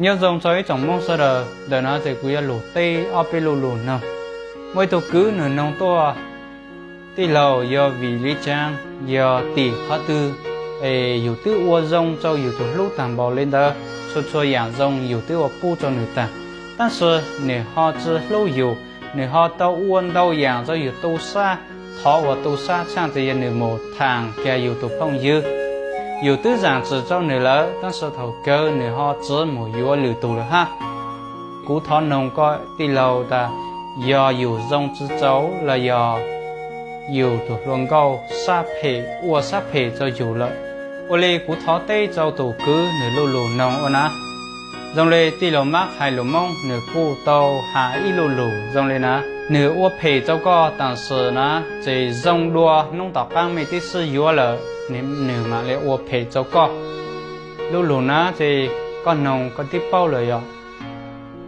Nyob zoo txog ib tsoom Hmoob sawv daws, ntawm no ces kuv yuav lug teb ob peb lu lug noog. Muaj ib tug kwv nws noog tuaj, tij laug, yog vim li caag yog tim qhov twg es yus twb ua zoo rau yus tus hlub tag npaum li ntawd, txhua txhua yaam zoo yus twb ua pub rau nws tag, tab sis nws ho tsi hlub yus, nws ho tau ua ntau yaam rau yus tu sab, qhov uas tu sab tshaj ces yog nws mus thaam kiag yus tus phooj ywg. Yus twb zaam txim rau nws lawm, tab sis thaum kawg nws ho tsi mus yuav lwm tug lawm hab. Kuv thov noog koj tij laug tas, yog yus zoo tsi txaus los yog yus tus hluas nkauj sab phem ua sab phem rau yus lawm? Ua li kuv thov teb rau tus kwv nws lu lug noog ua na. Zoo li tij laug Mab hais lus Moob nws kuj tau has ib lu lug zoo li na, nws ua phem rau koj tam sim na, ces zoo dua hnub tom qaab mej twb sib yuav lawm, nws mam li ua phem rau koj. Lu lug na ces koj noog koj twb paub lawm yog,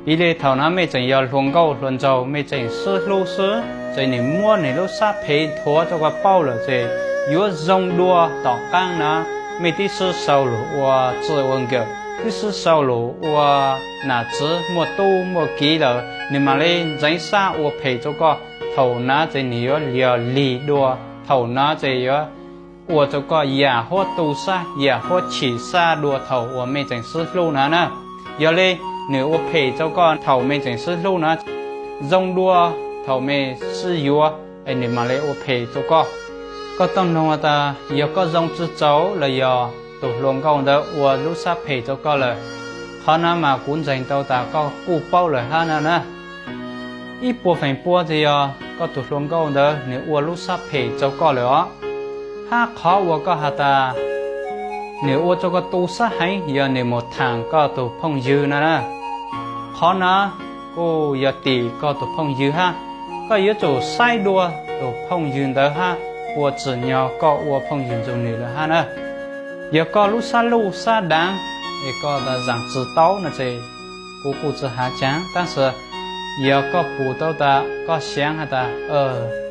piv li thaum na mej tseem yog hluas nkauj hluas nraug mej tseem sib hlub xwb, ces nws muab nws lub sab phem nthuav rau koj paub lawm ces yuav zoo dua tom qaab na mej twb sib sau lug ua txij ua nkawm, twb sib sau lug ua nam txiv muaj tub muaj kiv lawm, nws mam li ntxeev sab ua phem rau koj. Thaum na ces nws yuav yog lig dua, thaum na ces yuav ua rau koj yam huab tu sab yam huab chim sab dua thaum uas mej tseem sib hlub na na. Yog li nws ua phem rau koj thaum mej tseem sib hlub na, zoo dua thaum mej sib yuav es nws mam li ua phem rau koj. Koj tau noog tas yog koj zoo tsi txaus los yog tus hluas nkauj ntawd ua lub sab phem rau koj lawm? Qhov na mas kuv ntseeg tau tas koj kuj paub lawm hab na na. Ib puas feem pua ces yog koj tus hluas nkauj ntawd nws ua lub sab phem rau koj lawm os. Hab qhov uas koj has tas nws ua rau koj tu sab heev yog nws mus thaam koj tus phooj ywg na na. Qhov na kuj yog tim koj tus phooj ywg hab. Koj yuav tsum saib dua tus phooj ywg ntawd hab puas tsim nyog koj ua phooj ywg nrug nws lawm hab na. Yog koj lub sab luj sab daav es koj tas zaam tsi tau no ces kuv kuj tsi has caag, tab sis yog koj pum tau tas koj xaav has tas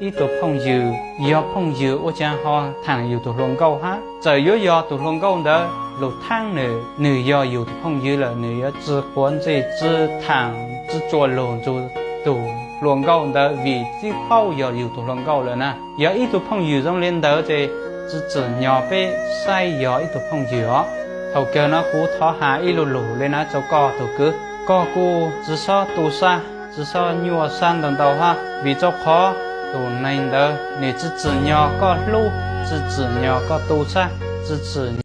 ib tug phooj ywg yog phooj ywg ua caag ho thaam yus tus hluas nkauj hab? Txawm yuav yog tus hluas nkauj ntawd lug thaab nws, nws yog yus tus phooj ywg lawm nws yuav tsi quav ntsej tsi thaam tsi tsuam lug nrug tus hluas nkauj ntawd vim twb paub yog yus tus hluas nkauj lawm na. Yog ib tug phooj ywg zoo li ntawd ces tsi tsim nyog peb saib yog ib tug phooj ywg os. Thaum kawg no kuv thov has ib lu lug li na rau koj tus kwv, koj kuj tsi xob tu sab tsi xob nyuaj sab ntau ntau hab, vim rau qhov tus neeg ntawd nws tsi tsim nyog koj hlub, tsi tsim nyog koj tu sab, tsi tsim